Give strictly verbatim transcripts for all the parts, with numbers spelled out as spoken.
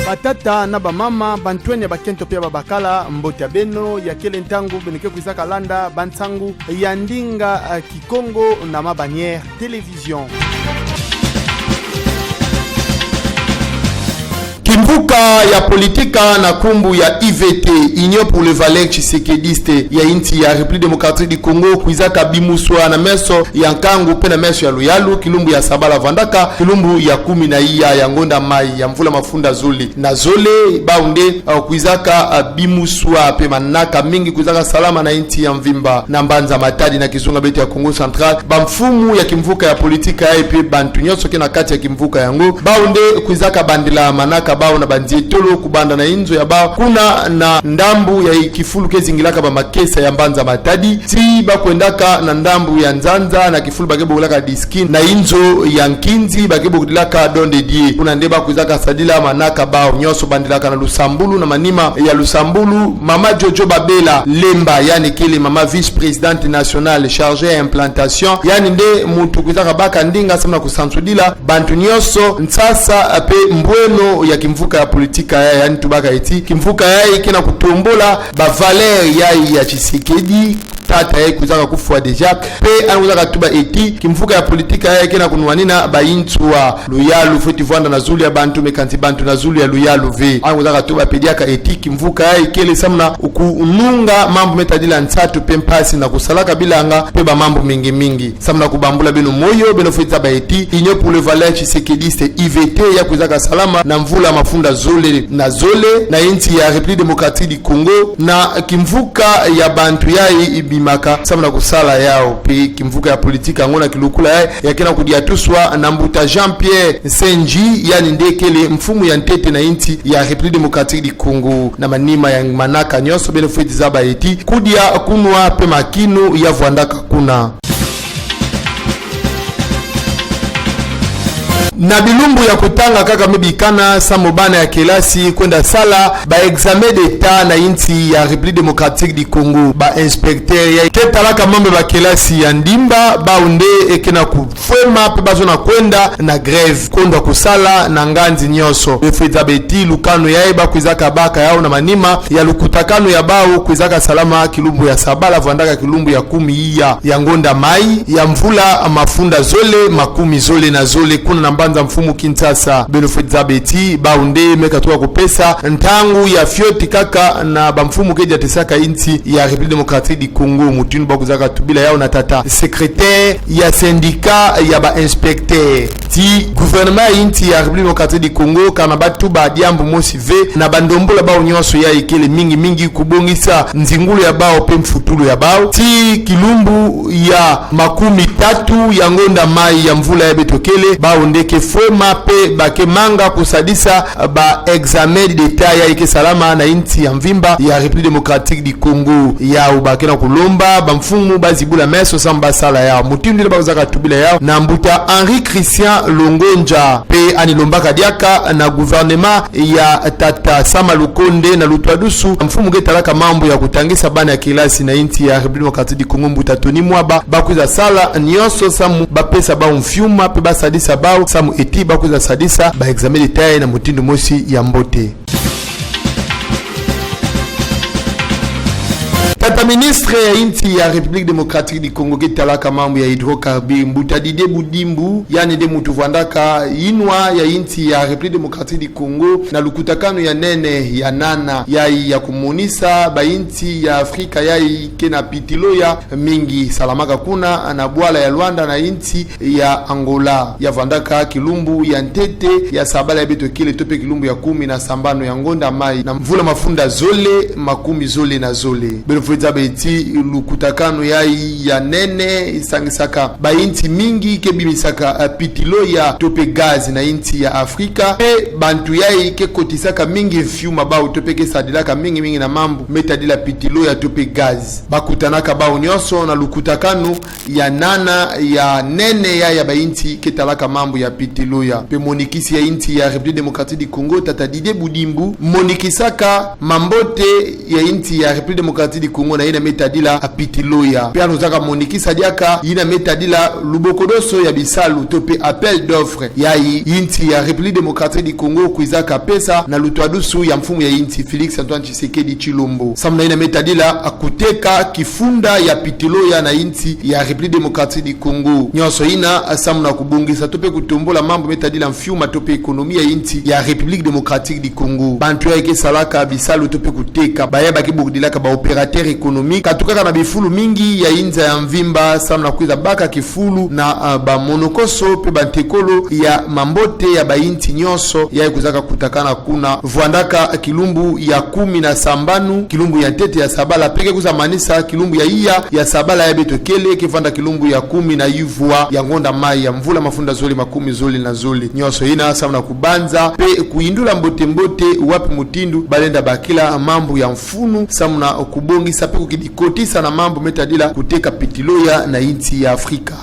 Batata na bamama, bantwenya ya bakento pe ya babakala, mbote ya beno, ya kele ntangu beno ke kwizaka landa bansangu ya ndinga, eh, Kikongo na Ma Bannière Télévision. Kimvuka ya politika na nkumbu ya U V T, Union pour les Valeurs Tshisekedistes, ya insi ya République Démocratique du Congo, kwizaka bimuswa na meso ya nkangu pe na meso ya luyalu, kilumbu ya sabala vandaka, kilumbu ya kumi na iya ya ngonda mai ya mvula mafunda zole na zole, bau nde, uh, kwizaka, uh, bimuswa pe manaka mingi kwizaka salama na insi ya mvimba na mbanza Matadi na kizunga beto ya Kongo Central. Bamfumu ya kimvuka ya politika yayi pe bantu nyonso ke na kati ya kimvuka yango, bau nde kwizaka bandila manaka bau na banzietolo kubanda na inzo ya bau kuna na ndambu ya kifulu ke zingilaka bamakesa ya mbanza Matadi, tii ba kwendaka na ndambu ya nzanza na kifulu ba ke bokilaka Diskin, na inzo ya nkinzi ba ke bokilaka Don de Dieu. Kuna nde ba kwizaka sadila manaka bau nyonso, bandilaka na lusambulu. Na manima ya lusambulu, mama Jojo Babela Lemba, yandi kele mama vice-présidente nationale chargée ya implantation, yandi nde muntu kwizaka baka ndinga samu na kusansudila bantu nyonso nsasa pe mbweno ya kimvuka ya politika yayi. Yandi tubaka ti kimvuka yayi ke na kutombula ba valeurs yayi ya Tshisekedi, tata yayi kwizaka kufwa déjà. Pe yandi kwizaka tuba ti kimvuka ya politika yayi ke na kunwanina bainsi ya luyalu, fweti vwanda na zulu ya bantu, me kansi bantu na zulu ya luyalu ve. Yandi kwizaka tuba pe diaka ti kimvuka yayi kele samu na kununga mambu me tadila nsatu pe mpasi na kusalaka bilanga pe bamambu mingi mingi. Samu na kubambula beno moyo, beno fweti zaba ti Union pour les Valeurs Tshisekedistes, U V T, ya kwizaka salama na mvula mafunda zole na zole na insi ya République Démocratique du Congo, na kimvuka ya bantu yayi ibimaka samu na kusala yau. Pe kimvuka ya politika yango na kilukula yayi, ya ke na kudiatuswa na mbuta Jean-Pierre Nsenji, yandi nde kele mfumu ya ntete na insi ya République Démocratique du Congo. Na manima ya manaka nyonso, beno fweti zaba ti kudia, kunwa pe makinu ya vwandaka kuna. Na bilumbu ya kutanga kaka me bikana samu bana ya kelasi kwenda sala ba examen d'État na insi ya République Démocratique du Congo, ba inspecteurs yayi ke talaka mambu ya ba kelasi ya ndimba, bau nde ke na kufwema pe ba zona kwenda na grève, kondwa kusala na nganzi nyonso. Beno fweti zaba ti lukanu yayi ba kwizaka baka yau na manima ya lukutakanu ya bau kwizaka salama kilumbu ya sabala vandaka, kilumbu ya kumi iya ya ngonda mai ya mvula mafunda zole makumi zole na zole, kuna na mbanza mfumu Kinshasa. Beno fweti zaba ti bau nde me katuka kupesa ntangu ya fioti kaka na bamfumu ke diatisaka insi ya République Démocratique du Congo, mutindu ba kwizaka tubila yau na tata secrétaire ya syndicat ya ba inspecteurs. Ti gouvernement ya insi ya République Démocratique du Congo, kana ba tuba diambu mosi ve na bandombolo ya bau nyonso yayi kele mingi mingi kubongisa nzingulu ya bau pe mfutulu ya bau. Ti kilumbu ya makumi tatu ya ngonda mai ya mvula yayi beto kele, bau nde ke fwema pe ba ke manga kusadisa ba examen d'État yayi ke salama na insi ya mvimba ya République Démocratique du Congo. Yau ba ke na kulomba bamfumu ba zibula meso samu ba sala yau, mutindu nde ba kwizaka tubila yau na mbuta Henri Christian Longonja. Pe yandi lombaka diaka na gouvernement ya tata Sama Lukonde na lutwadusu mfumu ke talaka mambu ya kutangisa bana ya kelasi na insi ya République Démocratique du Congo, mbuta Tony Mwaba, ba kwiza sala nyonso samu ba pesa bau mfiuma pe ba sadisa bau samu ti ba kwiza sadisa ba examen d'État na mutindu mosi ya mbote. Tata ministre ya insi ya République Démocratique du Congo ke talaka mambu ya hydrocarbures, mbuta Didier Budimbu, yandi nde muntu vwandaka inwa ya insi ya République Démocratique du Congo na lukutakanu ya nene ya nana, yayi ya kumonisa ba insi ya Afrika yayi ke na pétrole ya mingi, salamaka kuna na bwala ya Luanda na insi ya Angola. Ya vwandaka kilumbu ya ntete ya sabala yayi beto kele to pe kilumbu ya kumi na sambanu ya ngonda mai na mvula mafunda zole makumi zole na zole. Beno fweti zaba ti lukutakanu yayi ya nene isangisaka ba insi mingi ke bimisaka, eh, pétrole to pe gaz na insi ya Afrika. Pe bantu yayi ke kotisaka mingi mfiuma bau to pe ke sadilaka mingi mingi na mambu me tadila pétrole to pe gaz. Ba kutanaka bau nyonso na lukutakanu ya nana ya nene ya, ya ba insi ke talaka mambu ya pétrole. Pe monikisi ya insi ya République Démocratique du Congo, tata Didier Budimbu, monikisaka mambote ya insi ya République Démocratique du Congo na yina me tadila pitiloya. Mpe yano kwizaka monikisa diaka yina me tadila lubokodoso ya bisalu to mpe appel d'offre yayi yinsi ya République Démocratique du Congo kwizaka pesa na lutwadusu ya mfumu ya yinsi Félix Antoine Tshisekedi Tshilombo. Samu na yina me tadila kuteka kifunda ya pitiloya na yinsi ya République Démocratique du Congo. Nyonso yina samu na kubongisa to mpe kutombula mambu me tadila mfiuma to mpe économie ya yinsi ya République Démocratique du Congo. Bantu yayi ke salaka bisalu to mpe kuteka, bayayi ba ke bokudilaka ba opérateurs économiques, katukaka na bifulu mingi ya yinza ya mvimba, samu na kwiza baka kifulu na, ah, bamonokoso mpe bantekolo ya mambote ya bayinsi nyonso yayi kwizaka kutakana kuna. Vwandaka kilumbu ya kumi na sambanu, kilumbu ya ntete ya sabala, mpe ke kwiza manisa kilumbu ya iya ya sabala yayi beto kele, ke vwanda kilumbu ya kumi na yuvwa ya ngonda mai ya mvula mafunda zole makumi zole na zole. Nyonso yina samu na kubanza mpe kuyindula mbote-mbote wapi mutindu balenda bakila mambu ya mfunu, samu na kubongisa mpe kukidikotisa na mambu me tadila kuteka pitiloya na yinsi ya Afrika.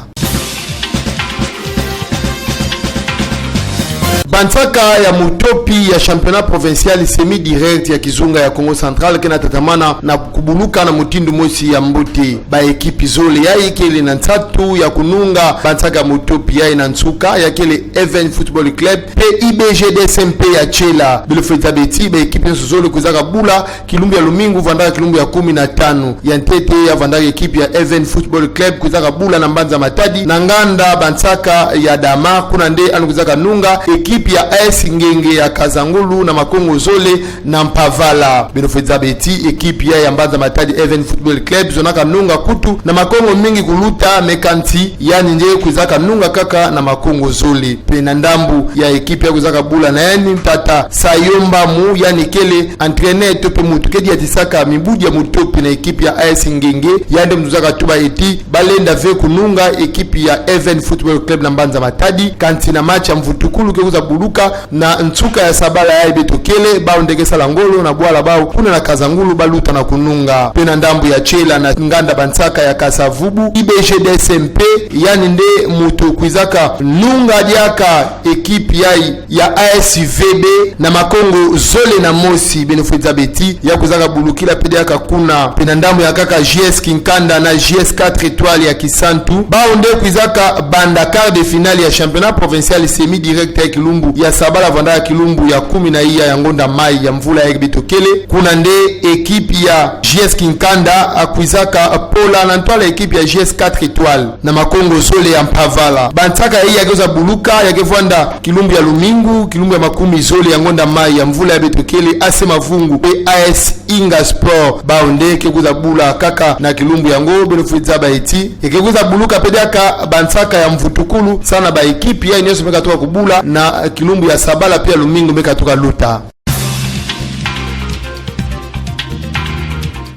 Bansaka ya mutopi ya championnat provincial semi-direct ya kizunga ya Kongo Central ke na tatamana na kubuluka na mutindu mosi ya mbote. Ba équipe zole yayi kele na nsatu ya kununga bansaka ya mutopi yayi na nsuka, ya kele Heaven Football Club mpe I B G D S M P ya Tshela. Beno fwe zaba ti ba équipe nyonso zole kwizaka bula kilumbu ya lumingu, vwandaka kilumbu ya kumi na tanu. Ya ntete ya vwandaka équipe ya Heaven Football Club kwizaka bula na mbanza Matadi na nganda bansaka ya Dama, kuna nde yano kwizaka nunga équipe ya A S Ngenge ya Kasangulu na makongo zole na mpavala. Beno fwe zaba ti équipe ya, ya mbanza Matadi Heaven Football Club zonaka nunga kutu na makongo mingi kuluta, mais kansi yandi nde kwizaka nunga kaka na makongo zole. Mpe na ndambu ya équipe yayi kwizaka bula na yandi, tata Sayo Mbamu, yandi kele entraîneur to mpe muntu ke diatisaka mibudi ya mutopi na équipe ya A S Ngenge, yandi muntu kwizaka tuba ti balenda ve kununga équipe ya Heaven Football Club na mbanza Matadi, kansi na match ya mvutukulu ke kwiza buluka na nsuka ya sabala yayi beto kele, bawu nde ke sala ngolo na bwala bawu kuna na Kasangulu baluta na kununga. Mpe na ndambu ya Tshela na nganda bansaka ya Kasa-Vubu, I B G D S M P, yandi nde muntu kwizaka nunga diaka équipe yayi ya A S V B na makongo zole na mosi. Beno fwe zaba ti ya kwizaka bulukila mpe diaka kuna. Mpe na ndambu ya nkaka J S Kinkanda na J S Quatre Étoiles ya Kisantu, bawu nde kwizaka banda quart de finale ya championnat provincial semi-direct ya kilumbu ya sabala, vwandaka kilumbu ya kumi na iya ya ngonda mai ya mvula yayi beto kele, kuna nde équipe ya J S Kinkanda kwizaka pola na ntwala équipe ya J S Quatre Étoiles na makongo zole ya mpavala. Bansaka yayi ya ke kwiza buluka, ya ke vwanda kilumbu ya lumingu, kilumbu ya makumi zole ya ngonda mai ya mvula yayi beto kele, A C Mavungu mpe A S Inga Sport, bawu nde ke kwiza bula kaka na kilumbu yango. Beno fwe zaba ti ya ke kwiza buluka mpe diaka bansaka ya mvutukulu, samu na ba équipe yayi nyonso me katuka kubula na kilumbu ya sabala mpe ya lumingu me katuka luta.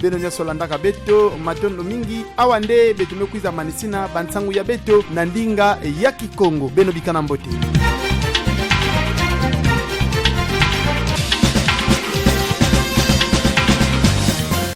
Beno nyonso landaka beto, matondo mingi. Awa nde beto me kwiza manisina bansangu ya beto na ndinga ya Kikongo. Beno bikana mbote.